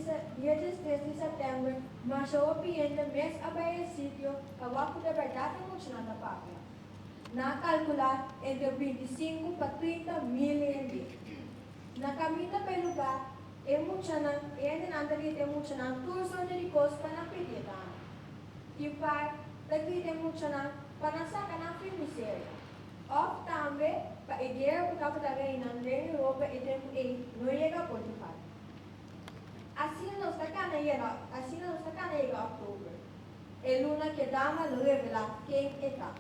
Dia 13 di sèptèmber masha hopi hende mes a bai e sitio pa wak ku ta bèrdat e muchanan ta papia. Nan a kalkulá entre 25 pa 30 mil hende. Na kaminda pa e lugá, e muchanan, e hendenan ta grita e muchanan tur sorte di kos pa nan pidi e dama. Tin par ta grita e muchanan pa nan saka nan fin miseria. Òf tambe pa e guera ku tabata reina den Europa e tempu ei no yega Portugal. Asina nos ta kana yega asina nos ta kana yega òktober, e luna ku e dama lo revelá ken e ta.